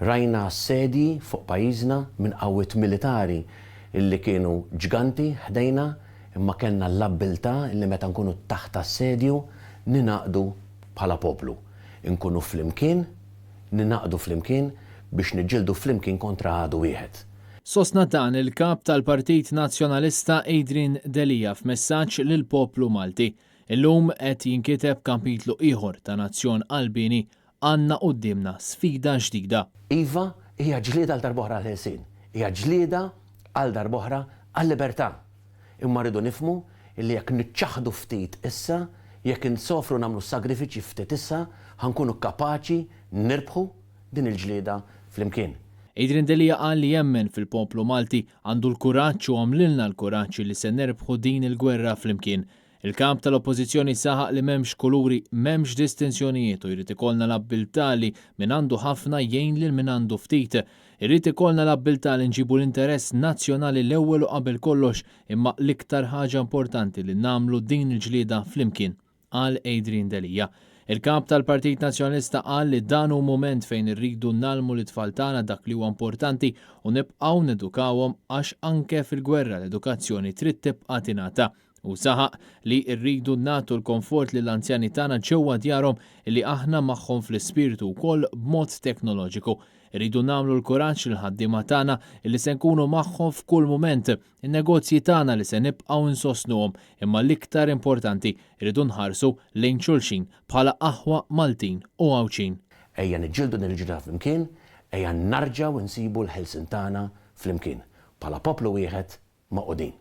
Rajna assedji fuq pajjiżna minn qawwiet militari illi kienu ġganti ħdejna imma kellna l-abbiltà illi meta nkunu taħt assedju ningħaqdu bħala poplu. Inkunu flimkien, ningħaqdu flimkien biex niġġieldu flimkien kontra għadu wieħed. Sostna dan il-Kap tal-Partit Nazzjonalista Adrian Delia f'messaġġ lill-poplu Malti. Illum qed jinkiteb kapitlu ieħor ta' nazzjon qalbieni Għandna quddiemna sfida ġdida. Iva, hija ġlieda għal darb'oħra għall-ħelsien. Hija ġlieda għal darb'oħra għal-libertà. Imma rridu nifhmu li jekk niċċaħħdu ftit issa, jekk insofru nagħmlu sagrifiċċji ftit issa, ħa nkunu kapaċi nirbħu din il-ġlieda flimkien. Adrian Delia qal li jemmen fil-poplu Malti, għandu l-kuraġġ u għamlilna l-kuraġġ li se nerbħu din il-gwerra flimkien. Il-Kap tal-Oppożizzjoni saħaq li m'hemmx kuluri, m'hemmx distinzjonijiet u jrid ikollna l-abbiltà li min għandu ħafna jgħin lil min għandu ftit. Irid ikollna l-abbiltà li nġibu l-interess nazzjonali l-ewwel u qabel kollox imma l-iktar ħaġa importanti li nagħmlu din il-ġlieda flimkien, qal Adrian Delia. Il-Kap tal-Partit Nazzjonalista qal li dan hu mument fejn irridu ngħallmu lit-tfal tagħna dak li huwa importanti u nibqgħu nedukawhom għax anke fil-gwerra l-edukazzjoni trid tibqa' tingħata. Hu saħaq li rridu nagħtu l-konfort lill-anzjani tagħna ġewwa djarhom illi aħna magħhom fl-ispirtu wkoll b'mod teknoloġiku. Irridu nagħmlu l-kuraġġ lill-ħaddiema tagħna illi se nkunu magħhom f'kull mument, in-negozji tagħna li se nibqgħu nsostnuhom, imma l-iktar importanti, irridu nħarsu lejn xulxin bħala aħwa Maltin u Għawdxin. Ejja niġġieldu din il-ġlieda flimkien, ejja narġgħu nsibu l-ħelsien tagħna flimkien, bħala poplu wieħed magħqudin.